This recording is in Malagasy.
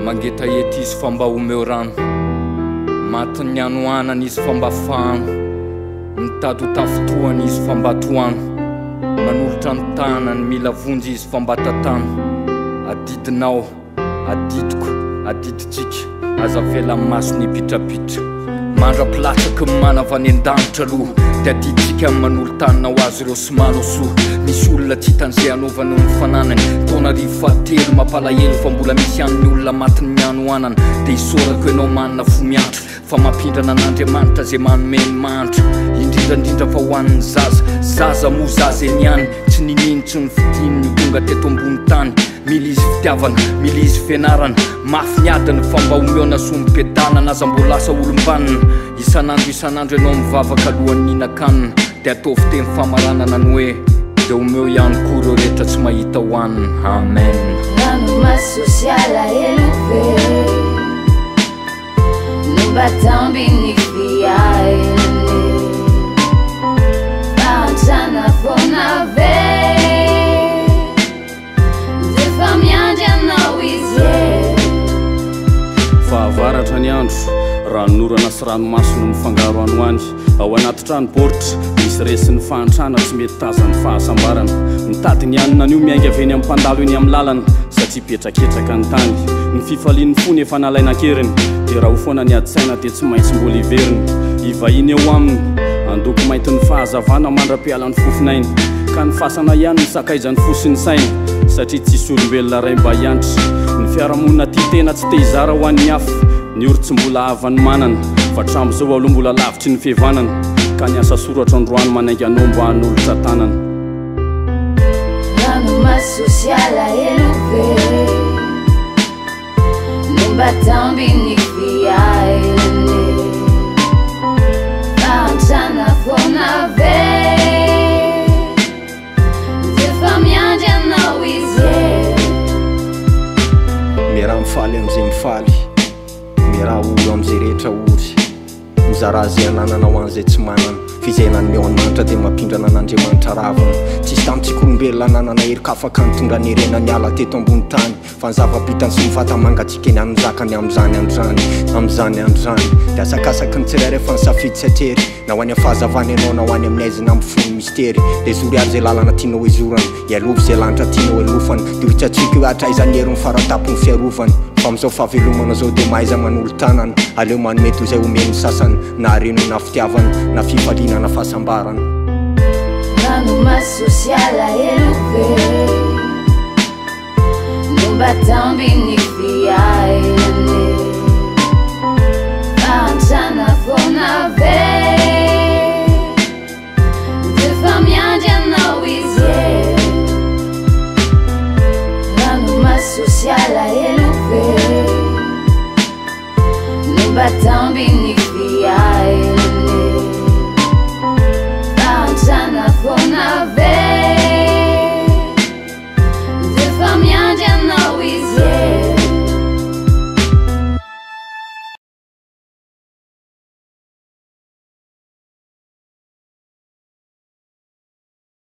Mangetaheta izy fa mba omeo rano. Matin'ny hanoanana izy fa mba fahano. Mitady ho tafintohana izy fa mba tohano. Manolotra ny tanany mila vonjy izy fa mba tantano. Adidinao. Adidiko, adidintsika, aza avela amin'ny masony hipitrapitra. Mandra-pilatsaky ny mana avy any an-danitra aloha, dia adidintsika ny manolo-tanana ho azy ireo sy manao soa. Misy olona tsy hitany izay hanaovany ny fananany. Taonarivo fahatelo, mampalahelo fa mbola misy ihany ny olona matin'ny hanoanana. Dia isaorako ianao manana fo miantra, fa mampindrana an'Andriamanitra izay manome ny mahantra. Indrindra indrindra fa ho an'ny zaza. Zaza moa zaza eny ihany, tsy niniany tsy nofidiny ny ho tonga teto ambony tany. Mila izy fitiavana, mila izy fianarana. Mafy ny adiny fa mba omeo na sombim-piadanana aza mbo lasa olom-banona. Isan'andro isan'andro ianao mivavaka alohan'ny hihinan-kanina dia ataovy teny famaranana ny hoe dia omeo ihany koa ireo rehetra tsy mahita hohanina. Amen. Ranomaso sy alahelo ve no mba tambin'ny fiainana e? Fahantrana foana ve? D'efa miandry anao izy e. Fahavaratra ny andro, ranonorana sy ranomaso no mifangaro any ho any. Ao anaty trano baoritra, misy resin'ny fahantrana tsy mety tazan'ny fahasambarana. Mitady ny hanina anio miainga avy eny amin'ny mpandalo eny amin'ny lalana satria petraketraka ny tany. Ny fifalian'ny fony efa nalaina an-keriny, dia raha ho foana ny adi-tsaina dia tsy maintsy mbola hiverina. Hivahiny eo aminy, handoko mainty ny fahazavana mandra-pialan'ny fofon'ainy. Ka ny fasana ihany no sakaizan'ny fo sy ny saina, satria tsisy olombelona ray mba hiantra. Ny fiarahamonina tia tena tsy te hizara ho an'ny hafa, ny ory tsy mbola havan'ny manana, fa hatramin'izao aloha mbola lavitry ny fihevanana, ka ny asa soratra androany manainga anao mba hanolotra tanana. Ranomaso sy alahelo ve no mba tambin'ny fiainana e? Fahantrana foana ve? D'efa miandry anao izy e. Miaraha mifaly amin'izay mifaly, miaraha ory amin'izay rehetra ory. Mizarà izay ananana ho an'izay tsy manana, f'izay nanome ho an'Manitra dia mampindrana an'Andriamanitra ravina. Tsisy tamintsika olombelona nanana hery ka afaka nitondra ny harena niala teto ambony tany, fa ny zava-bitany sy ny vata-mangatsiaka eny amin'ny zakany amin'izany andro izany, amin'izany andro izany. Dia asakasaky ny tsirairay fa ny safidy tsy atrery, na ho any amin'ny fahazavana ianao na ho any amin'ny haizina mifono mistery. Dia zory ary izay lalana tianao hizorana, hialovy izay lanitra tianao hialofana, dia ho hitantsika hoe hatraiza ny herin'ny faratampon'ny fiarovana. Fa amin'izao fahavelomana izao dia mahaiza manolo-tanana, aleo manome toy izay omen'ny sasany, na harena io na fitiavana, na fifaliana na fahasambarana. Ranomaso sy alahelo ve no mba tambin'ny fiainana e?